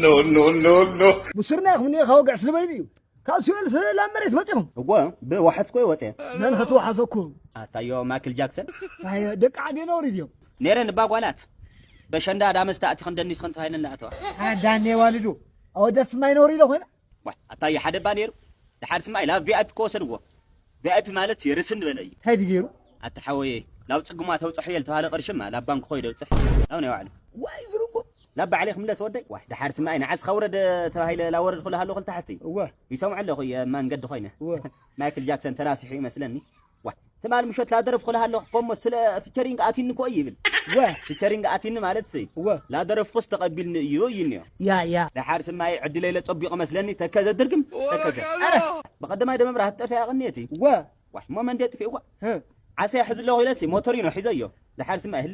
No, no, no, no. ብሱርና ኢኹም እኒኦ ካብ ወግዕ ስለ በይኑ እዩ። ካብ ሲኦል ስለ ላብ መሬት መጺኹም። እዎ፣ ብወሓዝኮ ይወጸ። መን ኸትወሓዘኩም? ኣታዮ ማይክል ጃክሰን። ኣየ ደቂ ዓዲ ነውሪ ድዮም? ነይረን እባ ጓላት። በሸንዳ ዳ መስተ ኣቲኽን ደኒስኽን ተባሂለን ዳኣተዋ። ኣዳኔ ዋልዱ። ኣወዳት ስማይ ነውሪ ኢሎ ኮይና። ዋይ ኣታዮ ሓደ እባ ነይሩ። ድሓር ስማይ ላብ ቪኣይፒ ከወሰድዎ። ቪኣይፒ ማለት የርስን ዝበለ እዩ። እንታይ ድገይሩ? ኣታ ሓወየ፣ ላብ ጽግማ ተውጽሕ እየ ዝተባህለ ቅርሽማ ላብ ባንክ ኮይደ ውጽሕ። ላብ ናይ ባዕሉ። ዋይ ዝርጉም። ላብ ባዕለይ ክምለስ ወደይ። ዋይ ድሓር ስማይ ንዓስ ከውረደ ተባሂለ ላወረድኩ ለሃለኹ ልታሕቲ። እወ። ይሰምዖ ኣለኹ እየ መንገዲ ኮይነ። እወ። ማይክል ጃክሰን ተራሲሑ ይመስለኒ። ዋይ ትማል ምሸት ላደረፍኩ ለሃለኹ ኮሞ ስለ ፊቸሪንግ ኣቲኒ ኮ ይብል። እወ። ፊቸሪንግ ኣቲኒ ማለት ሲ። እወ። ላደረፍኩስ ተቐቢልኒ እዩ ይንዮ። ያ ያ። ድሓር ስማይ ዕድለይ ለጸቢቑ መስለኒ ተከዘ ድርግም ተከዘ። ኣረ ብቐደማይ ደመብራህ ጠፊኣ ቀኒየቲ። እወ። ዋይ እሞ መንዴ ጥፊእዋ። ህ። ዓሰ ሕዚ ኣለኹ ኢለሲ ሞቶሪኖ ሒዘዮ። ድሓር ስማይ ህል